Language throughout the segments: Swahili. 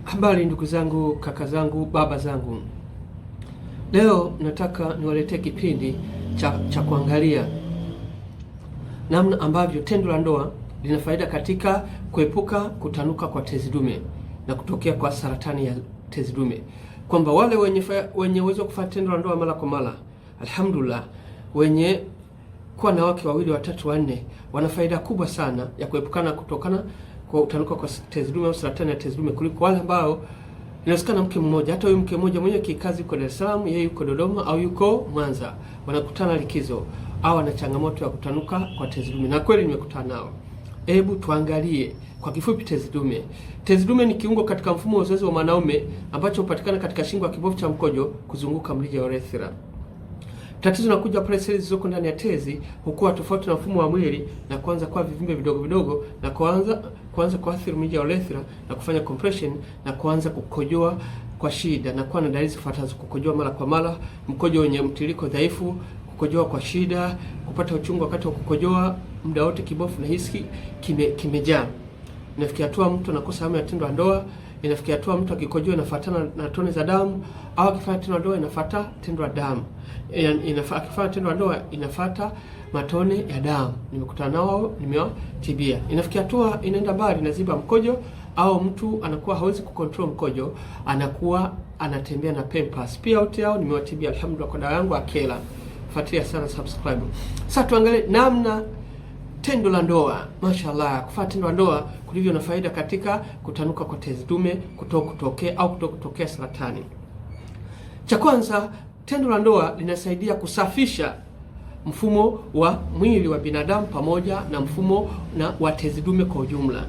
Habari ndugu zangu, kaka zangu, baba zangu. Leo nataka niwaletee kipindi cha kuangalia namna ambavyo tendo la ndoa lina faida katika kuepuka kutanuka kwa tezi dume na kutokea kwa saratani ya tezi dume, kwamba wale wenye uwezo wa kufanya tendo la ndoa mara kwa mara, alhamdulillah, wenye kuwa na wake wawili, watatu, wanne, wana faida kubwa sana ya kuepukana kutokana kwa utanuka kwa tezi dume au saratani ya tezi dume kuliko wale ambao inawezekana mke mmoja, hata huyu mke mmoja mwenyewe kikazi yuko Dar es Salaam, yeye yuko Dodoma au yuko Mwanza, wanakutana likizo au ana changamoto ya kutanuka kwa tezi dume, na kweli nimekutana nao. Hebu tuangalie kwa kifupi tezi dume. Tezi dume ni kiungo katika mfumo wa uzazi wa mwanaume ambacho hupatikana katika shingo ya kibofu cha mkojo kuzunguka mrija wa urethra. Tatizo linakuja pale seli zilizoko ndani ya tezi hukua tofauti na mfumo wa mwili na kuanza kuwa vivimbe vidogo vidogo na kuanza kuathiri mrija wa urethra na kufanya compression na kuanza kukojoa kwa shida na kuwa na dalili zifuatazo: kukojoa mara kwa mara, mkojo wenye mtiririko dhaifu, kukojoa kwa shida, kupata uchungu wakati wa kukojoa muda wote, kibofu na hisi kimejaa. Inafikia hatua mtu anakosa hamu ya tendo la ndoa. Inafikia hatua mtu akikojoa inafuatana na tone za damu, au akifanya tendo la ndoa inafuata tendo la damu, akifanya tendo la ndoa inafuata matone ya damu. Nimekutana nao, nimewatibia. Inafikia hatua inaenda mbali, inaziba mkojo, au mtu anakuwa hawezi kucontrol mkojo, anakuwa anatembea na Pampers. Pia wote hao nimewatibia, alhamdulillah, kwa dawa yangu Akela. Fuatilia sana, subscribe. Sasa tuangalie namna tendo la ndoa, mashallah, kufanya tendo la ndoa kulivyo na faida katika kutanuka kwa tezi dume, kutokea au kutokea saratani. Cha kwanza, tendo la ndoa linasaidia kusafisha mfumo wa mwili wa binadamu pamoja na mfumo na wa tezi dume kwa ujumla.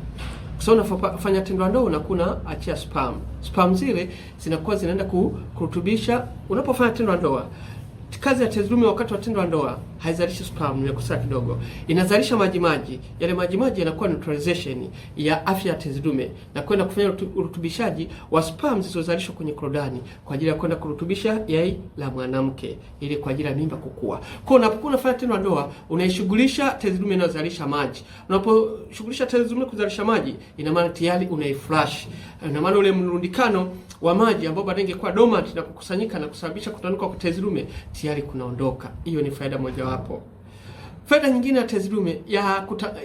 Kwa sababu unapofanya tendo la ndoa unakuwa achia sperm. Sperm zile zinakuwa zinaenda kurutubisha. Unapofanya tendo la ndoa, kazi ya tezi dume wakati wa tendo la ndoa haizalishi sperm, nimekosea kidogo. Inazalisha maji maji. Yale maji maji yanakuwa neutralization ya afya ya tezi dume na kwenda kufanya urutubishaji wa sperm zilizozalishwa kwenye korodani kwa ajili ya kwenda kurutubisha yai la mwanamke ili kwa ajili ya mimba kukua. Kwa unapokuwa unafanya tendo la ndoa, unaishughulisha tezi dume inayozalisha maji. Unaposhughulisha tezi dume kuzalisha maji, ina maana tayari unaiflush. Ina maana ule mrundikano wa maji ambao baadaye ingekuwa dormant na kukusanyika na kusababisha kutanuka kwa tezi dume tayari kunaondoka. Hiyo ni faida mojawapo. Faida nyingine ya tezi dume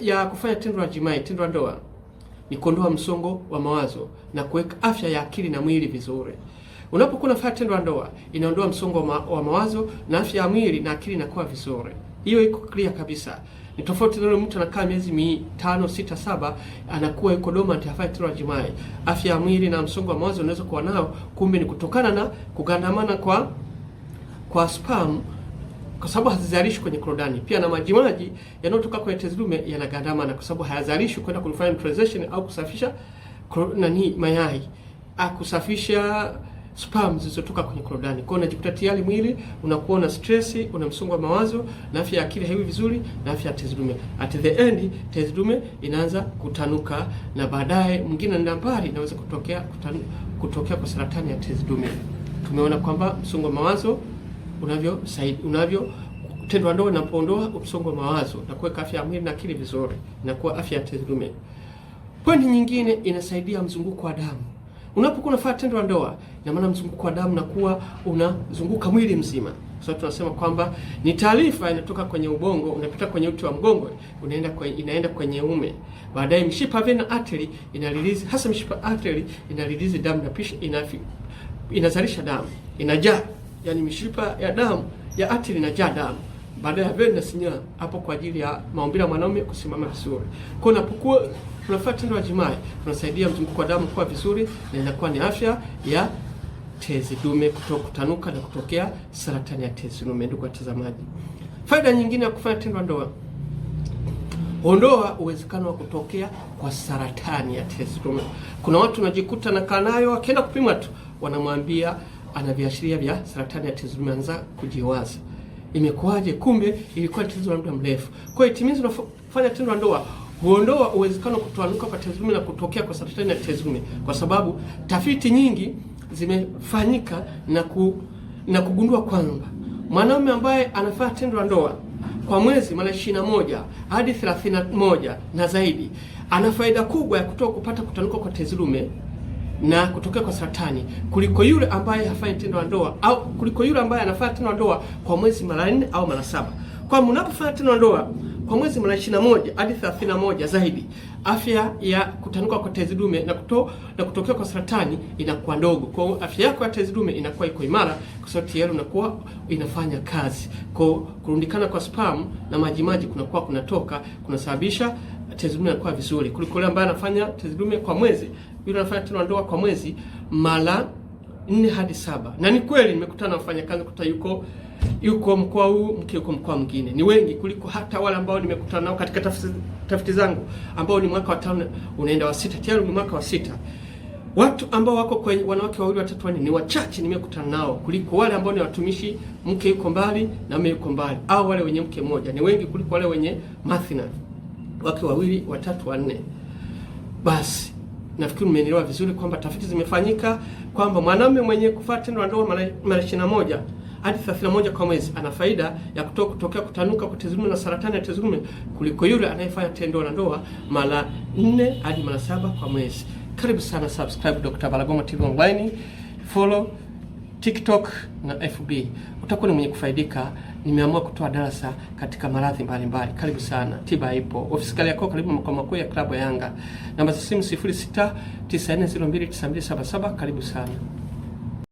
ya kufanya tendo la jimai, tendo la ndoa, ni kuondoa msongo wa mawazo na kuweka afya ya akili na mwili vizuri. Unapokuwa unafanya tendo la ndoa, inaondoa msongo wa mawazo na afya ya mwili na akili inakuwa vizuri. Hiyo iko clear kabisa. Ni tofauti na mtu anakaa miezi 5, 6, 7 anakuwa yuko dormant, hafai tendo la jimai. Afya ya mwili na msongo wa mawazo unaweza kuwa nao, kumbe ni kutokana na kugandamana kwa sperm, kwa sababu hazizalishwi kwenye korodani. Pia na maji maji yanayotoka kwenye tezi dume yanagandamana kwa sababu hayazalishwi kwenda kufanya neutralization au kusafisha nani mayai, kusafisha sperm zilizotoka kwenye korodani. Kwa hiyo unajikuta tayari mwili unakuwa na stress, una msongo wa mawazo na afya ya akili haiwi vizuri na afya ya tezi dume. At the end tezi dume inaanza kutanuka na baadaye mwingine na mbali inaweza kutokea kwa saratani ya tezi dume. Tumeona kwamba msongo wa mawazo unavyo tendo la ndoa inapoondoa msongo wa mawazo na kuweka afya ya mwili na akili vizuri na kuwa afya ya tezi dume. Pointi nyingine, inasaidia mzunguko wa damu. Unapokuwa unafanya tendo la ndoa, ina maana mzunguko wa damu nakuwa unazunguka mwili mzima. So tunasema kwamba ni taarifa inatoka kwenye ubongo, unapita kwenye uti wa mgongo, inaenda kwenye ume. Baadaye mishipa vena artery inarelease, hasa mishipa artery inarelease damu na pisha inazalisha damu, inajaa. Yaani mishipa ya damu ya artery inajaa damu. Baadaye ya vena sinyaa hapo kwa ajili ya maumbile ya mwanaume kusimama vizuri. Kwa unapokuwa unafanya tendo la jimai, unasaidia mzunguko wa damu kuwa vizuri na inakuwa ni afya ya tezi dume kutanuka na kutokea saratani ya tezi dume. Ndugu watazamaji, faida nyingine ya kufanya tendo la ndoa, ondoa uwezekano wa kutokea kwa saratani ya tezi dume. Kuna watu wanajikuta na kanayo, akienda kupimwa tu wanamwambia ana viashiria vya saratani ya tezi dume, anza kujiwaza imekuwaje? Kumbe ilikuwa tatizo la muda mrefu. Kwa hiyo itimizi unafanya tendo la ndoa huondoa uwezekano kutoanuka kwa tezi dume na kutokea kwa saratani ya tezi dume, kwa sababu tafiti nyingi zimefanyika na kugundua kwamba mwanaume ambaye anafanya tendo la ndoa kwa mwezi mara 21 hadi 31 na zaidi ana faida kubwa ya kutoa kupata kutanuka kwa tezi dume na kutokea kwa saratani kuliko yule ambaye hafanyi tendo la ndoa au kuliko yule ambaye anafanya tendo la ndoa kwa mwezi mara 4 au mara 7. Kwa mnapofanya tendo la ndoa kwa mwezi mara 21 hadi 31 zaidi, afya ya kutanuka kwa tezi dume na kutokea kwa saratani inakuwa ndogo. Kwa hiyo afya yako ya tezi dume inakuwa iko imara, kwa sababu tayari unakuwa inafanya kazi. Kwa kurundikana kwa sperm na majimaji kunakuwa kunatoka, kunasababisha tezi dume inakuwa vizuri kuliko yule ambaye anafanya tezi dume kwa mwezi, yule anafanya tendo la ndoa kwa mwezi mara 4 hadi 7. Na ni kweli nimekutana na mfanyakazi kuta yuko mkoa huu, mke yuko mkoa mwingine. Ni wengi kuliko hata wale ambao nimekutana nao katika tafiti zangu ambao ni mwaka wa 5 unaenda wa 6, tayari ni mwaka wa 6. Watu ambao wako kwenye wanawake wawili, watatu, wanne ni wachache nimekutana nao kuliko wale ambao ni watumishi, mke yuko mbali na mume yuko mbali, au wale wenye mke mmoja ni wengi kuliko wale wenye mathina, wake wawili, watatu, wanne. Basi nafikiri mmenielewa vizuri kwamba tafiti zimefanyika kwamba mwanamume mwenye kufanya tendo la ndoa mara 21 hadi 31 kwa mwezi ana faida ya kutokea kutanuka kwa tezi dume na saratani ya tezi dume kuliko yule anayefanya tendo la ndoa mara 4 hadi mara 7 kwa mwezi. Karibu sana, subscribe Dr. Balagoma TV Online, follow TikTok na FB, utakuwa ni mwenye kufaidika. Nimeamua kutoa darasa katika maradhi mbalimbali. Karibu sana, tiba ipo. Ofisi Kariakoo, karibu makao makuu ya klabu ya Yanga. Namba za simu 0694029277. Karibu sana.